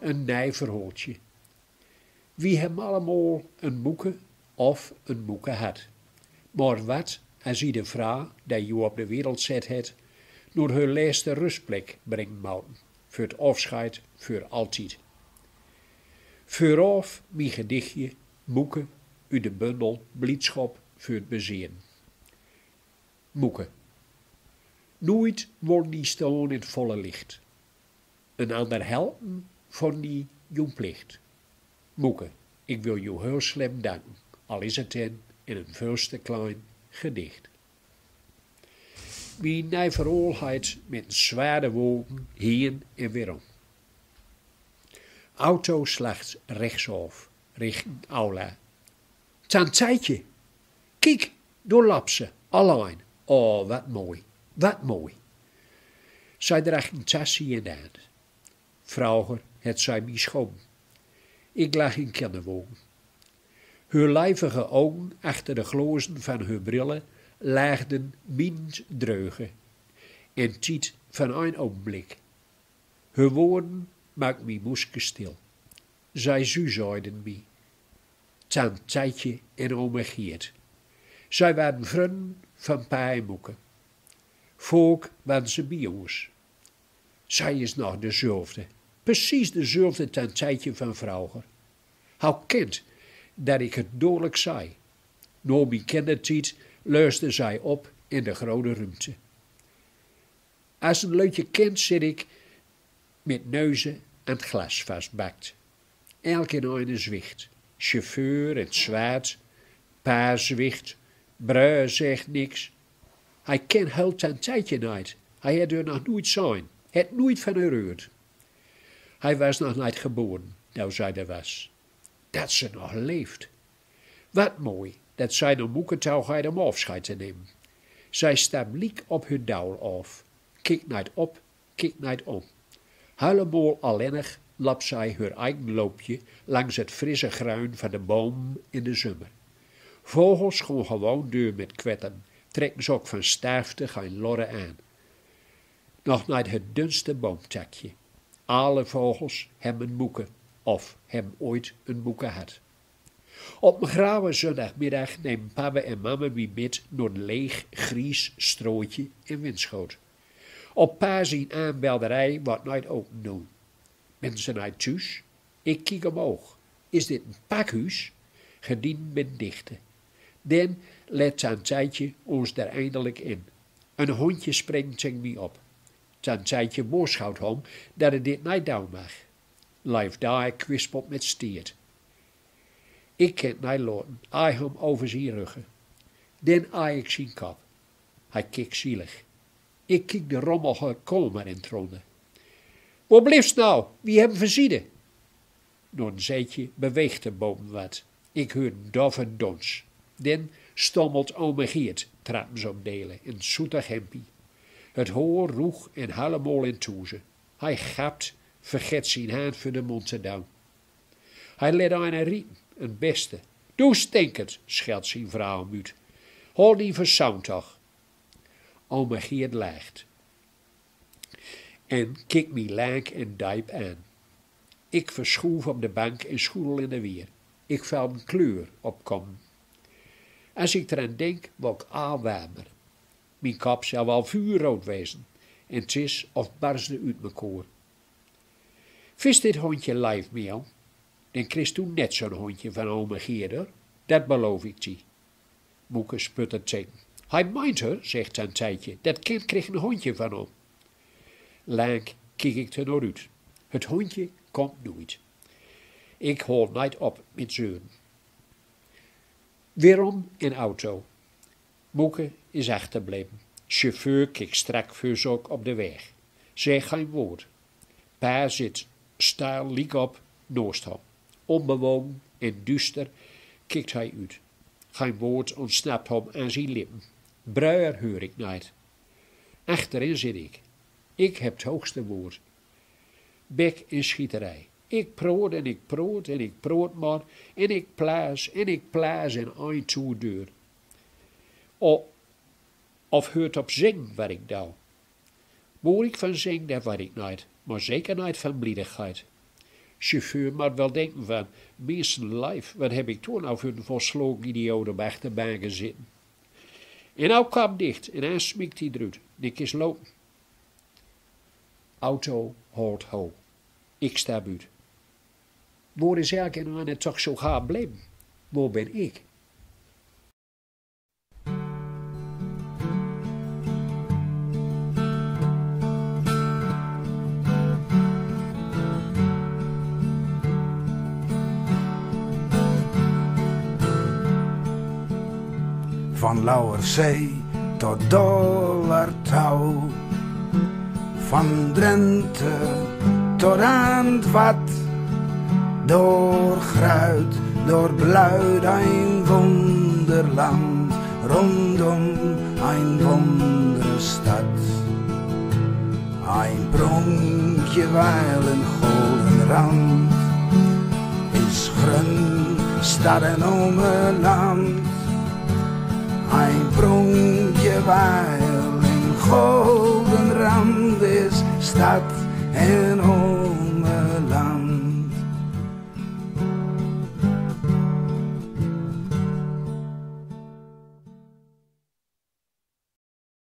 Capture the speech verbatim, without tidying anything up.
Een nij verhooltje. Wie hebben allemaol een moeke of een moeke gehad. Maar wat as ieder vrouw die joe op de wereld zet het, naar heur laatste rustplek brengen moten, voor het afscheid, voor altijd. Veuraof mien gedichtje, Moeke, uit de bundel Bliedschap voor het Bezien. Moeke. Noeit wol nie staon in het volle licht. Een ander helpen vond nie joen plicht. Moeke, ik wil joe heel slim danken, al is het dan in een veel te klein gedicht. Mien nij verhaol geit met een zware wogen heen en weerom. Auto slacht rechtsaof, richting aula. Tant Tietje, kiek, doa lap ze, allein. O, wat mooi, wat mooi. Zij drach een tassie in de hand. Vreuger het zij mien schoon. Ik lag in kinderwogen. Heur lievige ogen achter de glozen van heur brille laagden miens dreuge en tied van een ogenblik. Heur woorden maakten mien moeske stil. Zij zuzeiden mie: Tant Tietje en ome Geert. Zij waren vrun van pa en moeke. Vaok waren ze bie ons. Zij is nog dezelfde, precies dezelfde tant Tietje van vreuger. Hou kent dat ik het doedelik zei. Nao mien kindertied luisterde zij op in de grote ruimte. As een leutje kind zit ik met neuzen aan het glas vastbakt. Elk in eine zwicht. Chauffeur in het zwaad, pa zwicht, broer zegt niks. Hij kent heel tant Tietje niet. Hij het heur nog nooit zien. Het nooit van heur gehuurd. Hij was nog niet geboren, toen zij er was. Dat ze nog leeft. Wat mooi dat zij nao moeke toe geit om afscheid te nemen. Zij stapt liek op heur doel af. Kiek niet op, kiek niet om. Helemaol alleenig lap zij heur eigen loopje langs het frisse gruin van de boom in de zomer. Vogels gaon gewoon door met kwetteren, trekken ze ook van stafte geen lorre aan. Nog niet het dunste boomtakje. Alle vogels hebben moeke of hebben ooit een moeke gehad. Op mien grauwe zondagmiddag nemen papa en mama mie met nao een leeg gries strootje in Winschoot. Op pa zien aanbelderij wordt niet open doen. Bent ze niet thuis? Ik kiek omhoog. Is dit een pakhuis? Gedienen ben dichte. Dan let tant Tietje ons er eindelijk in. Een hondje springt tegen mie op. Tant Tietje waarschuwt hem dat het dit niet doen mag. Leef dae kwispelt met stiert. Ik kan het niet laten, aai hem over zien rugge. Dan aai ik zien kop. Hij kiek zielig. Ik kiek de rommelige kamer in het ronde. Wo bliefs nou? Wie hebben verzide? Nao een zetje beweegt er boven wat. Ik huur een doffe dons. Dan stommelt ome Geert trappen zo dele in zoetig hempie. Het hoor roeg en helemaol in toeze. Hij gapt, verget zien hand voor de mond te doen. Hij let eine rieten, een beste. Doe stinkert, schelt zien vrouw hem uit. Hol die versaun toch. Ome Geert lacht en kiek mie lang en diep aan. Ik verschuuf op de bank en schoedel in de wier. Ik voel een kleur opkomen. As ik d'r aan denk, word ik al warmer. Mien kop zal wel vuurrood wezen en het is of barst er uit mekoor. Vist dit hondje leef, Miel? Dan krigst doe net zo'n hondje van ome Geert, dat beloof ik die. Moeke sputtert tegen. Hij meent het, zegt tant Tietje, dat kind krigst een hondje van hem. Lang kiek ik er nao uit. Het hondje komt nooit. Ik hol niet op met zeuren. Weerom in auto. Moeke is achterbleven. Chauffeur kiek strak veur zich op de weg. Zeg geen woord. Pa zit staal liek op naast hem. Onbewogen en duister kiekt hij uit. Geen woord ontsnapt hem aan zien lippen. Broer huur ik niet. Achterin zit ik. Ik heb het hoogste woord. Bek en schieterij. Ik proot en ik proot en ik proot maar. En ik plaas en ik plaas en eind toe deur. O, of heurt op zingen wat ik doe. Wo ik van zing, dat weet ik niet. Maar zeker neet van bliedigheid. Chauffeur mot wel denken van, "Mien lief, wat heb ik toen nou veur een volslagen idioot op achterbaan gezeten?" En nou kwam dicht, en hij smiekt die eruit. Niks lopen. Auto houdt ho. Ik stap uit. Waar is elke ene toch zo gaar gebleven? Waar ben ik? Van Lauwerszee tot Dollartouw, van Drenthe tot aan 't Watt, door gruit, door bluit, een wonderland, rondom een wonderstad. Een pronkje wel een golden rand is grun stad en omeland. Een pronkje wel een golden rand is stad en omeland.